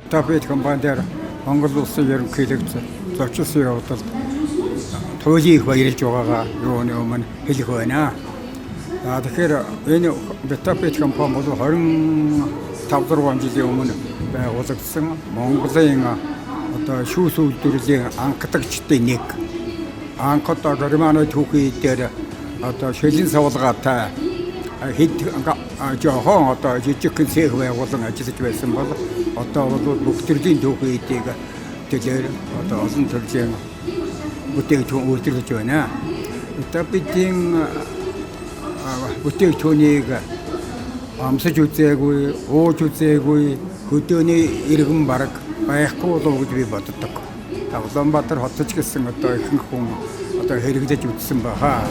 Бетафит компани дээр Монгол улсын ерөнхийлөгч зочилсон явдалд туйлын их баярлж байгаагаа юуны өмнө хэлэх байна. За, тэгэхээр энэ Бетафит компани бол 25 6 жилийн өмнө байгуулагдсан Монголын одоо шүүс үйлдвэрлэлийн анхдагчдын нэг. Анх одоо Германы түүхийн дээр одоо шилэн савлгаатай хэд жоохон одоо жижигхэн цех байгуулан ажиллаж байсан бол одоо бол бүх төрлийн түүхийн эдийг төлөөр одоо олон төрлийн бүтээгдэхүүн үйлдвэрлэж байна. Бетафитийн бүтээгдэхүүнийг амсаж үзээгүй, ууж үзээгүй хөдөөний иргэн бараг байхгүй болов гэж би боддог. Улаанбаатар хотч гэсэн одоо ихэнх хүн одоо хэрэглэж үзсэн баха.